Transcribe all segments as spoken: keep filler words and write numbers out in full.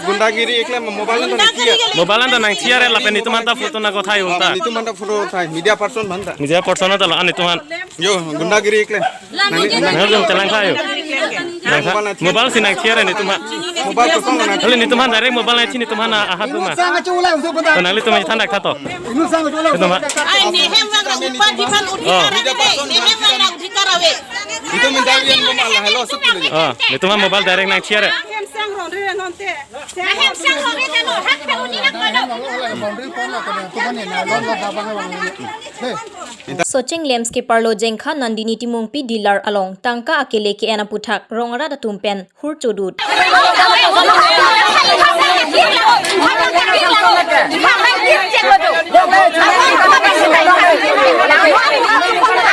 Gundagiri eklem mobile anta nangthia. Mobile anta nangthia re lapen netum anta photo nangkethai ulta. Netum anta photo thai, media person anta. Media person anta lo, ah, netum anta. Yo, gundagiri eklem. Nang, nang, nang, nang, chelang tha yo. Nang tha. Mobile si nangthia re netum anta. Mobile kosonlo nang. Hali netum anta direct mobile nangthia netum anta ahat tu ma. Sang kachula usu pata. To nanglitum anta than dak tha to. Inu sang kachula usu pata. Ai, nehem vang ra upadhi aphan udhikar ave. Nehem vang ra udhikar ave. Itu menjadi yang memalah, hello, asap dulu. Ah, netum anta mobile direct nangthia re. Nehem sang ronre nonte. Nehem sang ronre nonte. Hak pe uni na kodo. Sochin Lamps keparlo Jengkha Nandini Timungpi dealer along tangka akele ke-en aputhak rong arat atum pen hur chodut.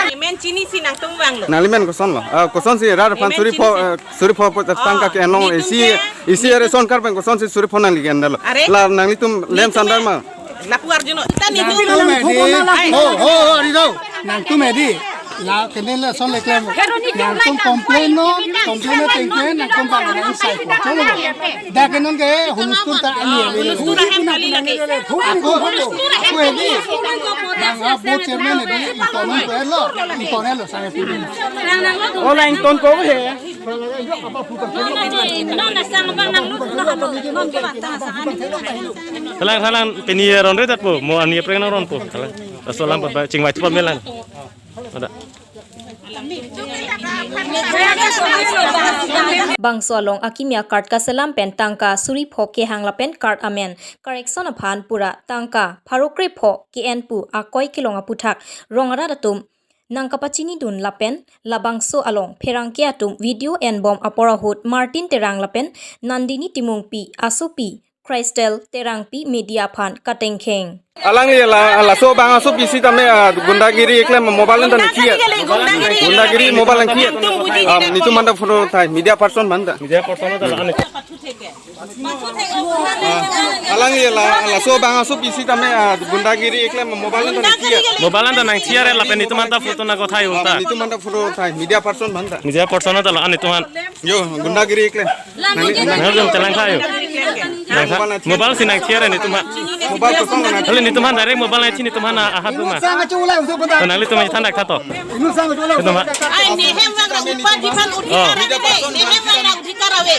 Nelimen chini si nangtum vanglo. Nelimen kosonlo? Ah, kosonsi rat aphan suri pho, eh, suri pho po tangka ke-en long, isi, isi ration card pen kosonsi suri pho nangli ke-en damlo. Are? La nanglitum lamps anta ma. Lapu arjuno. Ita ni nangtum edi. Ho, ho, ho, ri do. Nangtum edi. La kene lason le klem. Nangtum complain non, complain non tengke, nangtum bang nang sai ko. Cholo. Dak non ke hulustur ta ani. Hulustur ahem kali lagi. Ako, ako edi. Nang abo chairman edi, iton ko lo, iton lo sai. Ola iton ko he. Halang, halang, pini ronre dat po, mo ani prank nangron po. Halang. Laso alam pon ba chingvai chepon me lang. Ada. Bangso along akimi a-card kaselam pen tangka suri pho kehang lapen card amen correction aphan pura tangka pharo kre pho ke-en pu akoi kelong aputhak rong arat atum nangkapachinidun lapen labangso along pherangke atum video enbom apor ahut Martin Terang lapen Nandini Timungpi asopi Christel Terangpi media aphan katengkheng. Alangli la, laso bang asopi sitame, ah, gundagiri eklem mobile anta nangthia. Gundagiri, gundagiri mobile nangthia. Ah, netum anta photo thai, media person anta. Media person anta la ani. Ah, alangli la, laso bang asopi sitame, ah, gundagiri eklem mobile anta nangthia. Mobile anta nangthia re lapen netum anta photo nangkethai ulta. Netum anta photo thai, media person anta. Media person anta la ani netum anta. Yo, gundagiri eklem. Nang, nang, nang, chelang tha yo. Nang tha. Mobile si nangthia re netum anta. Mobile kosonlo nang. Hali netum anta direct mobile nangthia netum anta ahat tu ma. Sang kachula usu pata. To nanglitum anta than dak tha to. Inu sang kachula usu pata. Ai, nehem vang ra upadhi aphan udhikar ave. Nehem vang ra udhikar ave.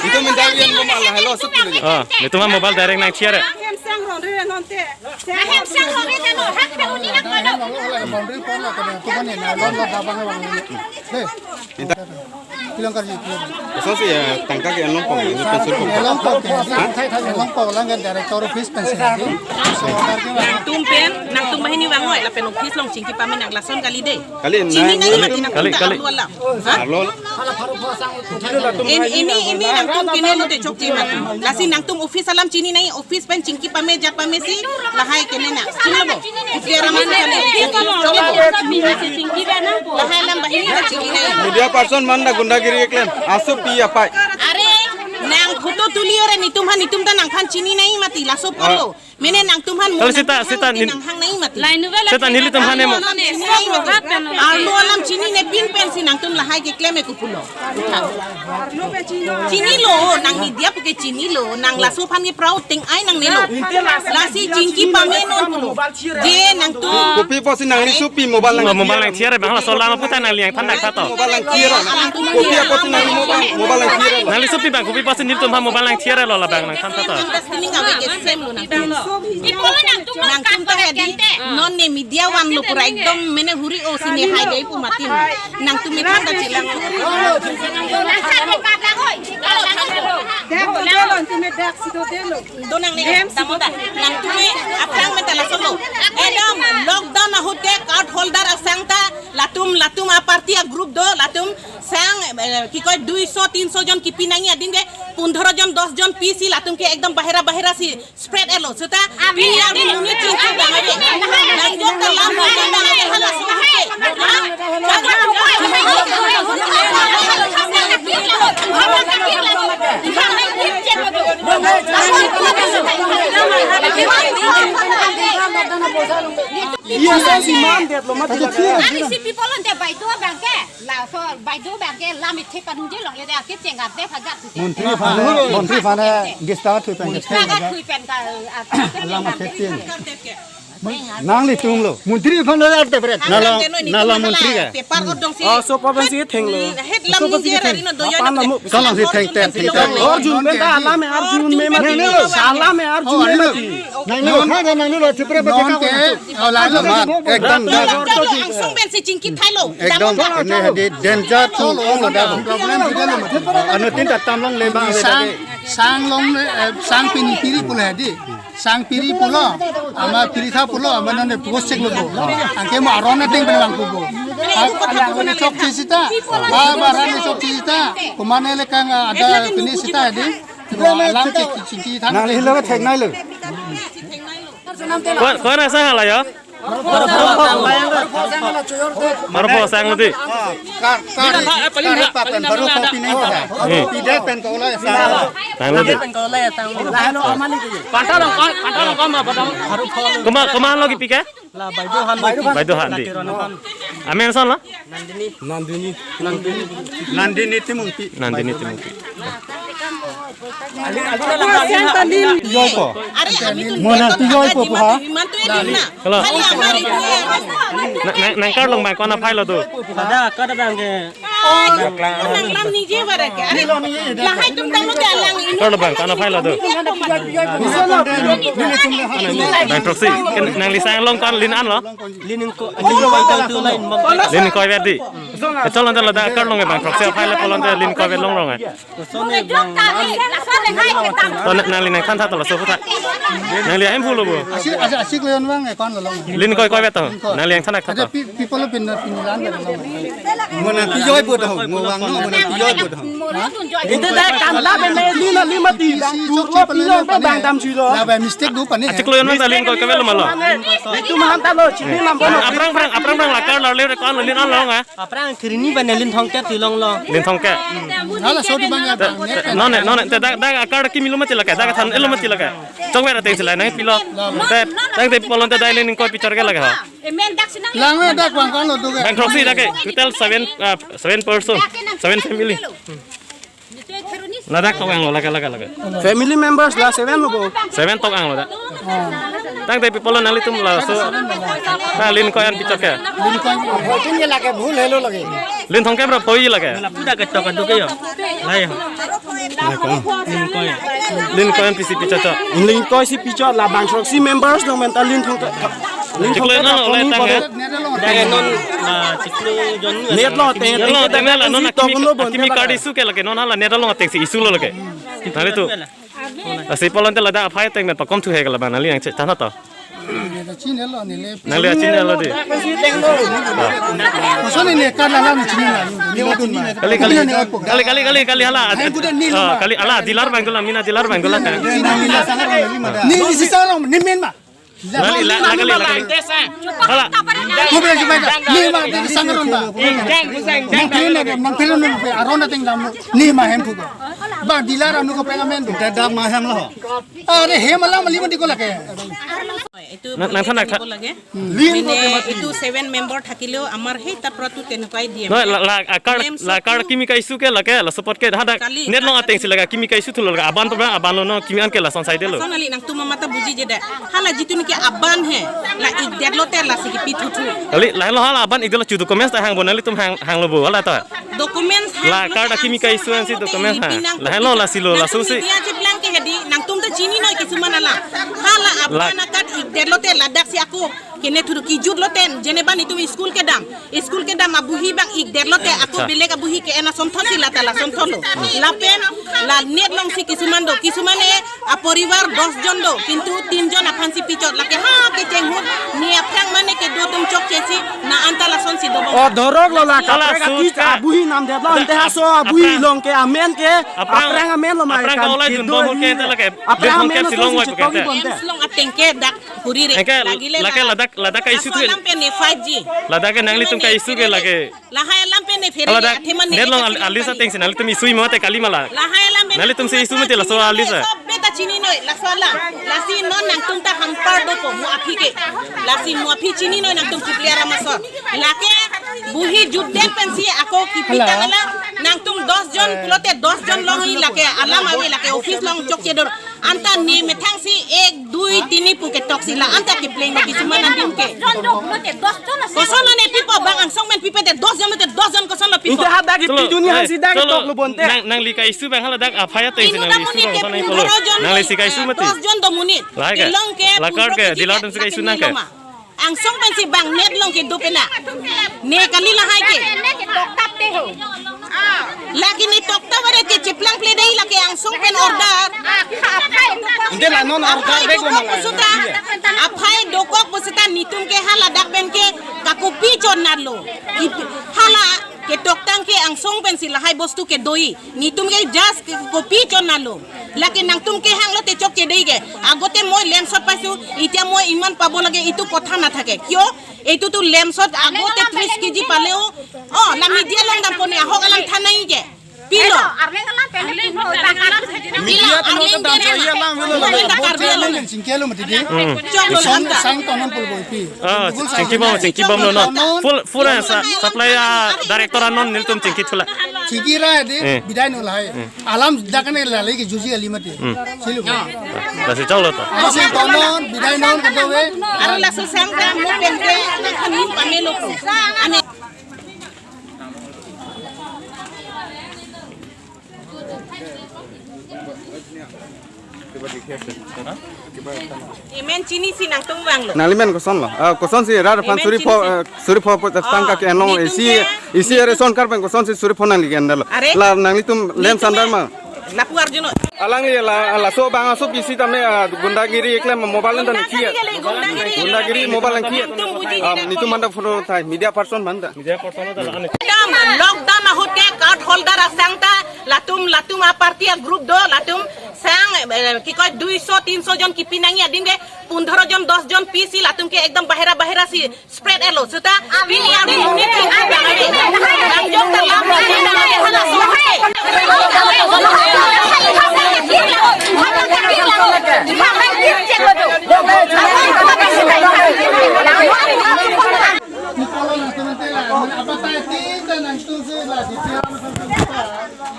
Itu menjadi yang memalah, hello, asap dulu. Ah, netum anta mobile direct nangthia re. Nehem sang ronre nonte. Nehem sang ronre nonte. Hak pe uni na kodo. Boundary pon lo kada, tuman ni na lon lo dabang lo. Deh. Bilang kerja itu. Kosonsi ya tangka ke-en long pong, ini pensur pong. Elong pong, elong pong lang kan director office pensi. Nangtum pen, nangtum banghini vangoi, lapen office along chingki pame nang lason kali dei. Kali, chini nang, nang mati nang kali, kali. Arlo alam. Ha? Arlo. In, ini, ini nangtum kene lote chokche mati. Lasi nangtum office alam chini nang, office pen chingki pame jat pame si lahai kene na. Chini lo bo. Putri aram aso kali. Chini lo bo. Lahai alam banghini na chini nang. Media person anta gundagiri eklem. Asopi apai. Are, nang photo tuli ore netum aphan netum ta nangphan chini nang mati laso polo. Mene nangtum aphan. Kalau mo sita, nangtum sita aphan nin-, nanghang nang mati. Sita nelitum aphan mo. Arlo alam chini nang mati. Arlo alam chinine pinpen si nangtum lahai keklem ke pulo. Chinilo, nang media pu ke chinilo, nang laso aphan ke proud teng ai nangnelo. Lasi chingki pame non pulo. Je nangtum. Kopi apotsi nangli sopi mobile nang. Mobile nangthia re bang laso alam aputhak nangli nangthan dak tha to. Mobile nangthia re. Kopi apotsi nangli mobile, mobile nangthia re. Nangli sopi bang kopi apotsi netum aphan mobile nangthia re lo labang nangthan tha to. Nang das kini nang ke sem lo nang. Nangtum ta edi, non ne media vanlo pura ekdom mene huri o si ne hai dei pu mati. Nangtum methan ta chelang. Dak to delo, nangtum dak si to delo. Do nangne, damo ta. Nangtum aphrang meta laso lo. Ekdom lockdown ahut ke card holder asang ta latum, latum a-party a-group do, latum sang, eh, ki koi dui so, tin so jon kipi nangji adim ke, pondro jon, dos jon pisi latum ke ekdom bahera bahera si spread etlo. Seta, abi, pini abi, abi, monit chingki bang ave. Nang jok ta lam bang ave, hala suhu ke. Ha? Iya, saya si man det lo mati lagi. Ani si people on the baideo abang ke. Laso baideo abang ke lam ithe panunji longle de akip chengap de hajat tu. Montri aphan, montri aphan ke gesta tu pen ke. Laga thui pen ka, ah, lam akip cheng. Nangli tung lo. Montri aphan lo arte bret. Nalo, nalo montri ke. Paper ko dong si. Oh, so papan si theng lo. Head lam ni je rari no doyo. Kalang si theng ten, theng ten. Arjun pen ta alam hai, arjun me mati. Alam hai, arjun me mati. Nangli lo, nangli lo, nangli lo, chupre pe non ke, oh, la, la, la, ekdom, ekdom. Angsong pen si chingki thailo. Ekdom, ne hadi danger tu ong lo da. Problem tu lo. Anu tin ta tam longle ba. Sang, sang long, eh, sang pini piri pulo hadi. Sang piri pulo, ama piri tha pulo, ama nonde post chek lo bo. Anke mo aron ateng pen bang pubo. Aron chokche sita. Ba, ba aron chokche sita. Kumane le kang ada pini sita hadi. Alang chingki, chingki than. Nangli lo thek nai lo. Ko-an, ko-an asang hala ya? Baru po sang lo di. Kar, kar, kar papen, baru po pinai ta. Hmm. Pide pen ko la sang. Sang lo di. Panta dong, panta dong, kama, panta dong. Koma, koma lo kipi ke? La baideo han. Baideo han di. Amen son la? Nandini. Nandini. Nandini. Nandini Timungpi. Nandini Timungpi. Tijoi po. Mona tijoi po ha. Kalau nang, nang, nang card long bang ko-an aphai lo tu. Ada, kada bang ke. Nang lam ni je bara ke. Are, lahai tum tang lo ke alang inu. Card long bang ko-an aphai lo tu. Bang proxy, ken nangli sang long ko-an lin an lo. Lin ko, lin ko itu lain bang. Lin ko berarti. Betul, nanti lo da card long bang proxy aphai lo pulo te lin ko ber long rong eh. Kosonne bang. To na-, nangli nangthan tha to laso aphuthak. Nangli ahem pulo bo. Asik, asik, asik leon bang, eh, ko-an lo long. Lin ko, ko ber to. Nangli nangthan tha to. Ada pi-, people pin, pin lan lo. Mona tijoi po to, mo bang no, mona tijoi po to. Ite da kam la ben le lin lin mati. Turlo pilon pe bang dam chulo. La ba mistake do pani. Asik leon bang ta lin ko, ko ber lo ma lo. Itu maham ta lo, chini lam bono. Aphrang, aphrang, aphrang, aphrang la card lo le ko-an lo lin an long eh. Aphrang krini ba nelin thongke tilong lo. Lin thongke. Hala sodi bang ya. Te, te, non ne, non ne, te dak, dak card kimi lo mati lake, dak than elo mati lake. Chok ber ateng si la nangpilo. Te, dak te pulo te dak lin ko picture ke lake ha. Lang me dak bang ko-an lo tu ke. Bang proxy dak ke, total seven, ah, seven person, seven family. Ladak tok ang lo, lake, lake, lake. Family members la seven lo bo. Seven tok ang lo dak. Tangte people nanglitum laso. Na lin ko-an picture ke. Lin ko-an. Voting ke lake bhul helo lake. Lin thongke bra phoi lake. Lapu dak ketok ado ke yo. Lai ho. Lin ko-an. Lin ko-an. Lin ko-an pisi picture to. Lin ko-an si picture la bang proxy members no mental lin thongke. Chiklo na lo le tang eh. Dai non, ah, chiklo jon. Net lo te, net lo te, net lo non akimi, akimi card issue ke lake non hala net lo ateng si issue lo lake. Nale tu. Asi pulo te ladak aphai ateng met pakom thu he kala ba nangli nangchethan to. Nangli achin lo di. Kosonne ne card la la ni chini la. Kali, kali, kali, kali, kali, hala. Ah, kali hala dealer bang dola, mina dealer bang dola. Ni, ni si sang rong, ni men ma. Nangli la, la kali, la kali. Hala. Ko bre jubai da. Ni ma de sang rong da. Nang phelon na, nang phelon na pe aron ateng dam. Ni ma hem phu. Ba dealer anu ko pengamen. Da da ma hem lo. Are hem alam ali mati ko lake. Itu nang, nang thanak tha- লাগে। Mane itu seven member থাকিলেও আমাৰ সেই তাৰ পৰাতো তেনেকুৱাই দিয়ে। নহয়, মানে লা-, লা-, আকাৰ, মেম লা-, আকাৰ চব kimi ka issue ke lake, la support ke, hadak kali, net long ateng si lake, kimi ka issue thu lo lake, aban to bang, aban lo no, kimi an ke lason sai de lo. Personally, nangtum mata buji je de. Hala jitu niki aban he, la ik det lo te la si kipi thu thu. Kali, lahelo hala aban ik det lo chu documents ta hang bo nanglitum hang, hang lo bo, hala ta. Documents la hang card lo akimi ka issue an si documents ha. Lahelo lasi lo, laso si. Media chiplang ke hedi, nangtum ta chini noi kisuman ala. Hala aban la akat ik det lo te ladak si ako. Kene thuru kijut lo ten, jeneba netum school kedam. School kedam abohi bang ik det lo te, ako acha, belek abohi ke-en asonthot si lata lasonthot lo. Lapen la net long si kisuman do, kisuman e aporivar dos jon do, kintu tin jon aphan si pichot lake ha kecheng hut, ne aphrang mane kedo atum chokche si, na anta lason si dobom. O dhorok lo la, hala kaprek suit akit ka. Abohi nam det lo, ante haso abohi aphrang long ke amen ke, aphrang, aphrang amen lo mai aphrang kan ka olai kedo dun bom ke ante lake. Aphrang amen lo si long wai si pukente. Chetong bonte. Long Tengke dak huri re. Enke lagile lake la- ladak, ladak ka issue laso tu alam pen ne five G. Ladak ke nanglitum ka issue ke lake. Lahai alam pen ne phere ladak atheman ne net along ke al- alis ateng si nanglitum issue mate kali ma la. Lahai alam pen nanglitum si issue mate laso alis a. Sob beta chinine laso alam. Lasi non nangtum ta hampar dopo mo aphi ke. Lasi mo aphi chinine nangtum kipli aram asor. Lake buhi jutdet pensi ako kipli tangla nangtum dos jon pulote dos jon longji lake alam ave lake office along chokche do. Anta ne methang si ek, dui, tini pu ketoksi la anta kipleng lo kisuman adim ke. Koson lo ne pipo bang angsong pen pipe te dos jon te dos jon koson lo pipo. Ante hadak kipi dunia chalo, hang si dak chalo, tok lo bonte. Nang, nangli ka issue bang haladak aphai ateng si nangli issue bang koson nangli polo. Nangli si ka issue mati. Dos jon do monit. Lahai ke. Ilong ke la card ke, pundro kg dilar dun si ka issue nang ke. Angsong pensi bang net along kedo pena. Ne kali lahai ke. Lake ne tokta varet ke cheplang pledai lake angsong pen order. Ante la non order bek lo mang. Aphai dokok pu seta netum ke haladak pen ke kakopi chon nalo. Hala ketoktang ke angsong pensi lahai bostu kedoji. Netum ke just ke kopi chon nalo. Lake nangtum kehang lote chokche dei ke. Agote moi lemsot paisu, itya moi iman pabo lage itu kotha nathake. Kyo? Itu tu lemsot agote tris kg paleo. Oh, la media along dampo ne ahok alam thanai ke. Pilo. Media along dampo ya lang lo. Karbi along. Chingki alo mati di. Chok lo sang anta. Sang tonon pul boy pi. Ah, chingki bom, chingki bom lo non. Full, full, eh, sa-, supply, ah, director anon nelitum chingki thula. Chingki ra de, eh, bidai no lahai. Eh. Alam dak ne la lagi juji ali mati. Hmm. Silu. Lasi chok lo to. Asin tonon, bidai non kedo ve. Aro laso sang ta mo pen ke, na kami pamelo ko. Ane. Imen chinisi nangtum vanglo. Nangli men koson lo? Ah, koson si rat aphan suri pho, eh, suri pho po tangka ke anong isi, isi ration card pen koson si suri pho nangli ke andalo. Are? La nanglitum lem sandar ma. Lapu arjuno. Alangli la, laso bang aso bisi tame, ah, gundagiri eklem mobile dan kiya. Gundagiri mobile dan kiya. Netum buji. Ah, netum manda photo thai, media person manda. Media person manda. Dam, lockdown ahut ke card holder asang ta, latum, latum a party a group do, latum sang, eh, ki koi duiso, tinso jon kipi nangji adim ke, pundro jon, dos jon pisi, latum ke ekdom bahera, bahera si, spread elo, suta, pini abang ini, abang ini, abang jok ta lam, abang ini, hala, hala,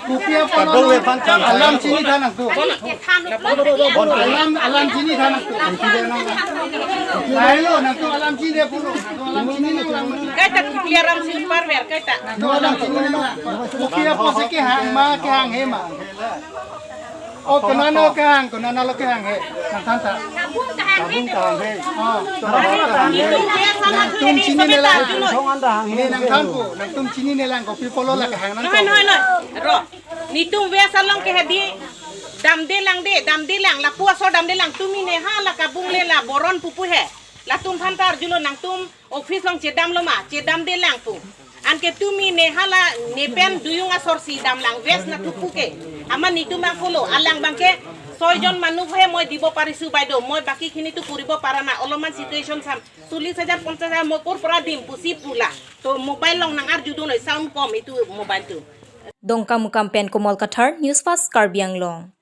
Kopi apot alam chini tha nangtum. Alam, alam chini tha nangtum. Lahai lo nangtum alam chini pulo. Nangtum alam chini nanglang. Kaita clear am silver ver kaita. Nangtum alam chini nanglang. Kopi apot si kehang ma kehang he ma. Oh, konat lo kehang, konat lo kehang he. Nangthan ta. Kabung kehang he. Oh. Nangtum chinine lang. Nangthan po. Nangtum chinine lang kopi apot lo la kehang nang. Noi, noi, noi. Ro. Netum West along ke hedi damde lang de, damde lang, lapu asor damde lang, tumi ne hala kabung le la boron pupu he. Latum aphan ta arjulo nangtum office along chedam lo ma, chedamde lang pu. Anke tumi ne hala ne pen duyung asor si dam lang West na thupu ke. Amat netum abang pulo, alang abang ke ছয়জন মানুহ হে মই দিব পাৰিছো বাইদেউ, মই বাকীখিনিতো কৰিব পৰা নাই, অলপমান চিটুৱেশ্যন চাম, চল্লিছ হাজাৰ পঞ্চাছ হাজাৰ মই ক'ৰ পৰা দিম পুচি পোলা। তো mobile long nang arjudun noi, sound কম এইটো মোবাইলটো। Dongkamukam pen Komol Kathar, News Fast Karbi Anglong.